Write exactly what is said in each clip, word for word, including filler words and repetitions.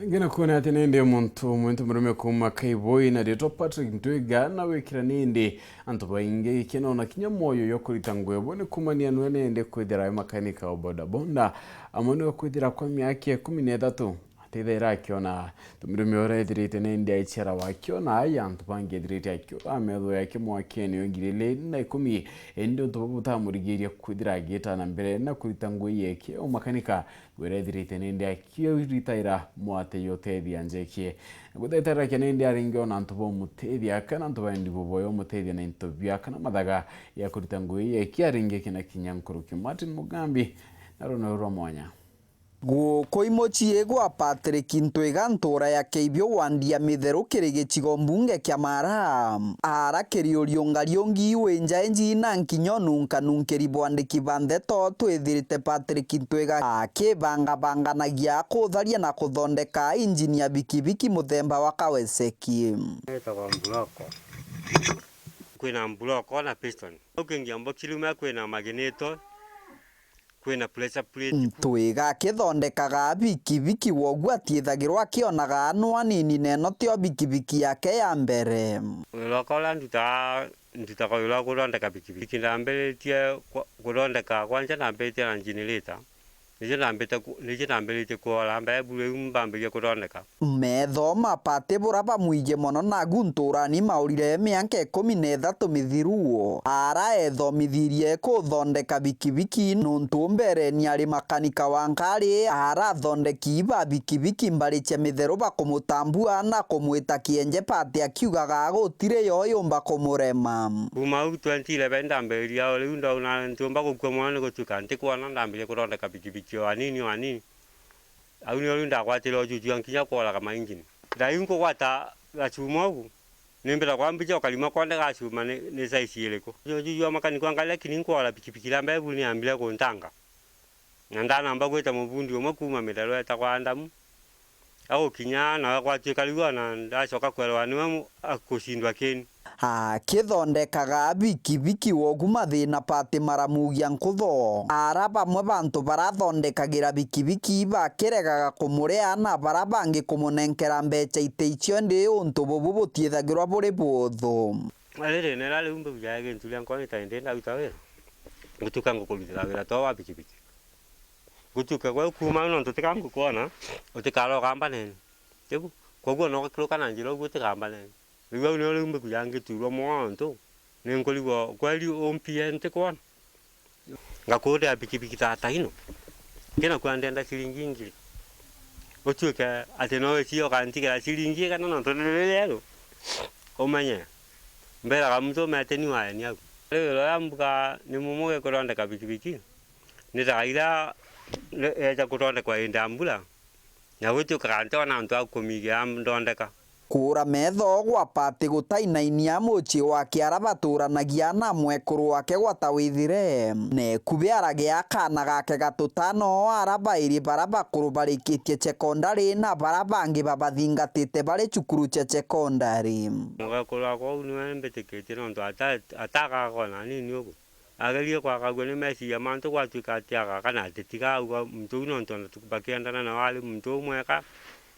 Ngina kuona ati nindi muntu umwe ntu murume kuuma Kaiboi na ritwa Patrick Ntwiga na wikira nindi antu baingi gikeno na kinya mwoyo yo kurita ngugi bo ni kumania nwe nindi kwithira e makanika o bodaboda amwe niwe kwithira kwa miaka ikumi na ithatu. Atithaira akiona tumirume uria ethirite nindi aiciara wakiona ai antu bangi ethirite akiura metho yake mwakene yo ngiri igiri na ikumi, indi untu bubu butamurigiirie kwithira agita na mbere na kurita ngugi yake o makanika. Wira ethirite nindi akiritaira mwate yotethia njekie. Na gutetherakia nindi aringi ona antu bomutethia kana antu baendi buboya umutethia na into bia kana mathaga ya kurita ngugi yake aringi kina kinya nkuruki. Martin Mugambi na runa rwa mwanya. Guku imucii gwa Patrick Ntwiga ntura ya Keibio wandi ya Mitheru kiri gicigo mbunge kia Mara. Ara kiri uriunga riungi wi njaenji na nkinya nunka nunkiri bwandiki ba ndeto twithirite Patrick Ntwiga akibangabanganagia kutharia na kuthondeka injini ya bikibiki muthemba wa Kawasaki. Etagwa mburoko. Kwina mburoko na piston. Ukingia mbokirume kwina maginito. Kwina pressure plate. Ntwiga akithondekaga bikibiki wogu atiithagirwa akionaga anwa anini na ino tio bikibiki yake ya mbere. Wira wakwa uria ndutaga, ndutaga wira wa kuthondeka bikibiki. Ndambiritie ku-, kuthondeka kwanja, ndambiritie na generator. Nicio ndambite ku-, nicio ndambiritie kuora, mbebu riu mbambirie kuthondeka. Metho mapati bura bamwiji mono nagu nturani maurire mianka ikumi na ithatu mithiru. Ara ethomithirie kuthondeka bikibiki nuntu mbereni ari makanika wa nkari, ara athondeki ba bikibiki mbari cia mitheru bakumutambua na kumwita kienje pati akiugaga gutiri yo yumba kumurema. Kuma au twenty eleven ndambiriria o riu ndauna ntiumba gukua mono ni gutuika ntikwona ndambirie kuthondeka bikibiki o anini o anini. Au nio riu ndagwatire ujuju ya nkinya kworaga mainjini. Ndai nkugwata gacuma ugu, nimbira kwa mbica ukarima konde gacuma ni, ni size iriku? Ujuju wa makanikwa ngai, lakini nkwora pikipiki iria mbebu niambire kuntanga. Na ndanamba gwita mubundi umwe kuuma Mitheru etagwa Adamu. Agukinya nawe gwatuika riu ona ndacoka kwerwa niwe mu-, akucindwa kini. Akithondekaga bikibiki wogu mathina pati maramugia nkutho. Ara bamwe bantu barathondekagira bikibiki bakiregaga kumuria na bara bangi kumunenkera mbeca ite icio ndi untu bubu butiithagirwa buri buthu. Riri nera riu mbujaga gintu ria nkoni ta indi ndaruta wira. Ngutuka ngukurutira wira to wa bikibiki. Ngutuka gwe kuma nontu tika ngukwona, utikaroga mbanene. Riu, koguo no gakiruka na njira uguo tika mbanene. Riu au nio riu mbikuja ngiturwa mwantu, ni nkurigwo kweri umpie ntikwona. Ngakuria pikipiki tata ino, kina kwa ndenda ciringi ngiri. Utuike ati no wici ukantigera ciringi igana nontu ni riri rieru, umenye. Mberaga muntu umete ni waeni au. Riu uria mbuga ni mumu gikuthondeka pikipiki, ni ta iria eja kuthondekwa indi ya mbura. Na gwituikaga ntiona antu a kumigia ndondeka. Kuura metho gwa Pati gutainainia mucii wake ara baturanagia na mwekuru wake gwata withire. Neku biaragia kaana gake gatutano ara bairi bara bakuru barikitie cekondari na bara bangi babathingatite bari cukuru cia cekondari. Mugekuru wakwa uu niwe mbitikitie nontu ata-, atagagwa na nini ugu. Agerie kwagagua ni meciria mantu gwatuika ati agaga na atitiga auga muntu uu nontu ona tu-, bakiendana nawe ari muntu umwega,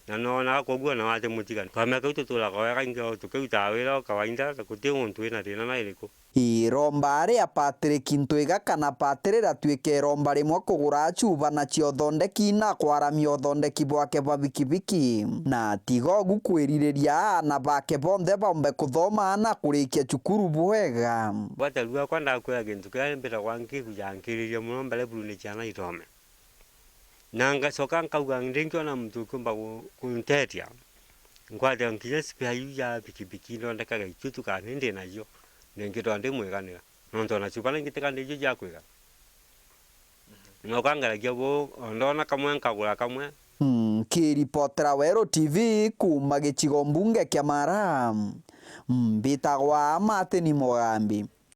na noonaga koguo nawe atimutiga. Kamea kau tuturaga wega ingi o tukirutaga wira o kawaida, guti muntu wina thina na iriku. Iromba ria Patrick Ntwiga kana Pati riratuika iromba rimwe kugura chuba na cia uthondeki na kwaramia uthondeki bwake bwa bikibiki. Na tiga ugu kwiririria aana bake bonthe baumbe kuthoma na kurikia cukuru bwega. Gwata rua kwa ndakwira gintu kiria mbitagwa nkigujankiriria muno mbere buru ni ciana ithome. Na ngacoka nkauga ndingiona muntu ukiumba gu-, kuntetia, nkwate nkinya spare iu ya pikipiki ndondekaga icutu kana ndi nacio, ningithwa ndi mwiganira. Nontu ona chupa ningi tika ndicio cia kwigana. Na ukangeragia buu, o ndona kamwe nkagura kamwe. Nkiripotera Weru T V kuuma gicigo mbunge kia Mara, mbitagwa Martin Mugambi.